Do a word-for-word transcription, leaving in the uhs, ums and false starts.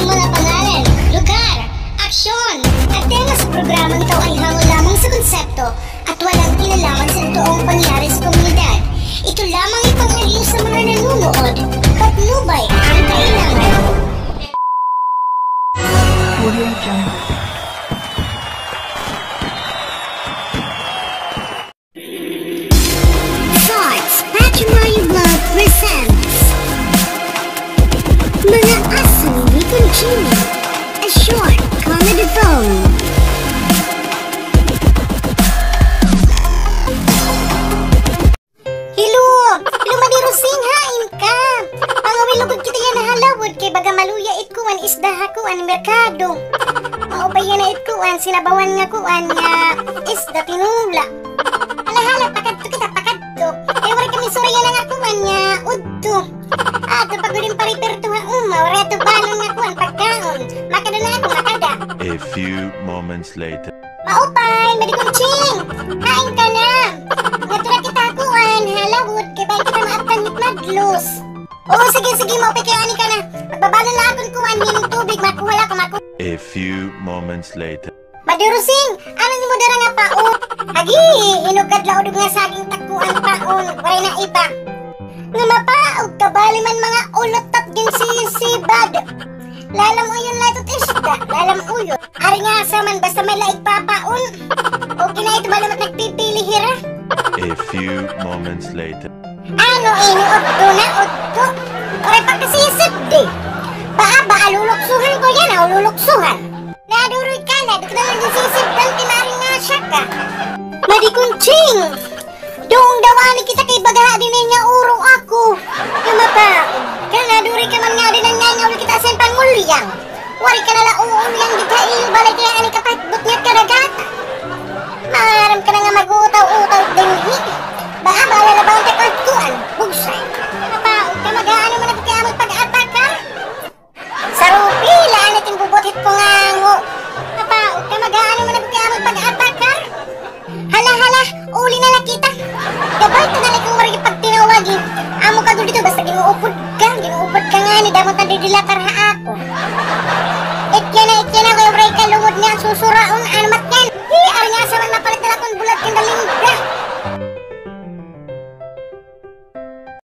Mga pangalan, lugar, aksyon, at tema sa programang ito ay hango lamang sa konsepto at walang kinalaman sa totoong pangyayari sa komunidad. Ito lamang ay pang-aliw sa mga nanonood. Patnubay ang kailangan. Audio Jungle. Thoughts Patrimony Vlog presents Mga Aso ni Conching, a short comedy film. Hello! Hello, Madi Rosing, hain ka? Pangawil lugod kita yana ha lawod kay baga maluya it kuan, isda ha kuan, merkado. Maupay yana it kuan, sinabawan nga kuan, nga isda, tinula. Hala, hala, pakadto kita, pakadto. Kay waray kami surya na nga kuan nga udto. Ato pa gud in pariperto ha uma, waray ato balon nga kuan, pagkaon. Makada na ako, makada. A few moments later. Maupay, Madi Conching! Hain ka na? Ngadto na kita ha kuan, ha lawod, kay bangin kita maabtan hit madlos. Oo, sige, sige, maupay kay ani ka na. Magbabalon la ako hin kuan, hin tubig, makuha la ako, maku- A few moments later. Madi Rosing, ano nimo dara nga paon? Agi, hinugad la udog nga saging ta kuan paon, waray na iba. Nga mapaog ka, bali man mga ulot tat ginsisibad. Lalam uyon la ito isda, lalam uyon. Ari nga asa man, basta may laig papaon. Okay na ito, bali man nagpipili hira. A few moments later. Ano ini, udto na, udto? Waray pa kasisibdi. Baa, baa, luluksuhan ko yana, o, luluksuhan. Naduroy ka na, di ko na la ginsisibdan, ti maaring nga siya ka. Madi Conching! Doon daw ani kita kay baga ha dinhi nga uro ako. Nga mapaog ka, naduroy ka man nga dinhi nga, nga uli kita sa pangulyang. Waray ka na la uulyang didto ha iyo balay kay ani ka patbot nga kadagata. Maaram ka na nga mag-uutaw-utaw dinhi. Baa, baa lalabawan ta ka kuan, bugsay. Mapaog ka, mag-aano man ako kay amo pag-atakar. Sarupila, ano it im bubuthit ko nga ango. Mapaog ka, mag-aano man ako kay amo pag-atakar. Hala, hala, uli na la kita. Gabay ta na la ikaw waray pagtinawag, eh. Amo ka gud dito, basta ginuupod ka, ginuupod ka ngani, damo ta didilatar ha ako. Itya na, itya na, kay waray ka lungod nga susuraon, ano mat nga